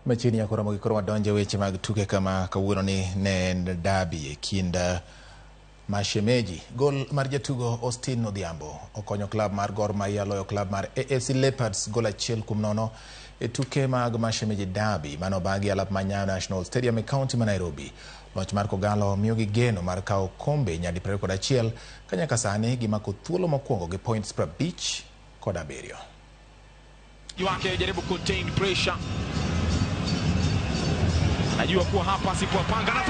Machiegni nyaka romo gi koro wadonje weche mag tuke kama kawuono ni ne en derby e kind Mashemeji. Gol mar jatugo Austin Odhiambo okonyo klab mar Gor Mahia loyo klab mar AFC Leopards gol 1-0 e tuke mag Mashemeji Derby mane obagi alap ma Nyayo National Stadium e kaunti ma Nairobi. Loch mar Kogalo miyogi geno mar kawo kombe nyadi 21 ka nyaka sani gimako thuolo mokwongo gi points 57. Wake jaribu contain pressure, najua kuwa hapa asipowapanga na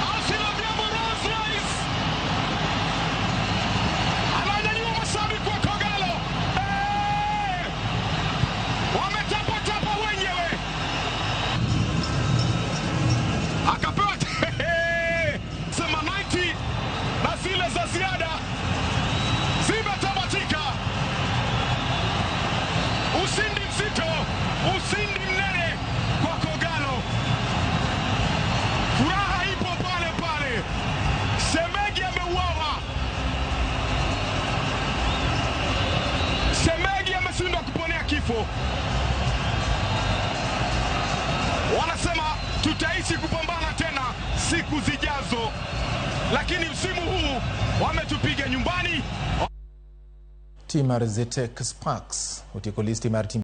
Austin Odhiambo Rolls Royce ananyanyua mashabiki wa Kogalo. Eh! Wametapatapa wenyewe, akapewa sema 90 na zile za ziada zimetamatika. Ushindi mzito, ushindi mnene kwa Kogalo. Furaha ipo pale pale. Shemegi ameuawa, Shemegi ameshindwa kuponea kifo. Wanasema tutaishi kupambana tena siku zijazo, lakini msimu huu wametupiga nyumbani. Tim mar Zetech Sparks otieko listi mar tim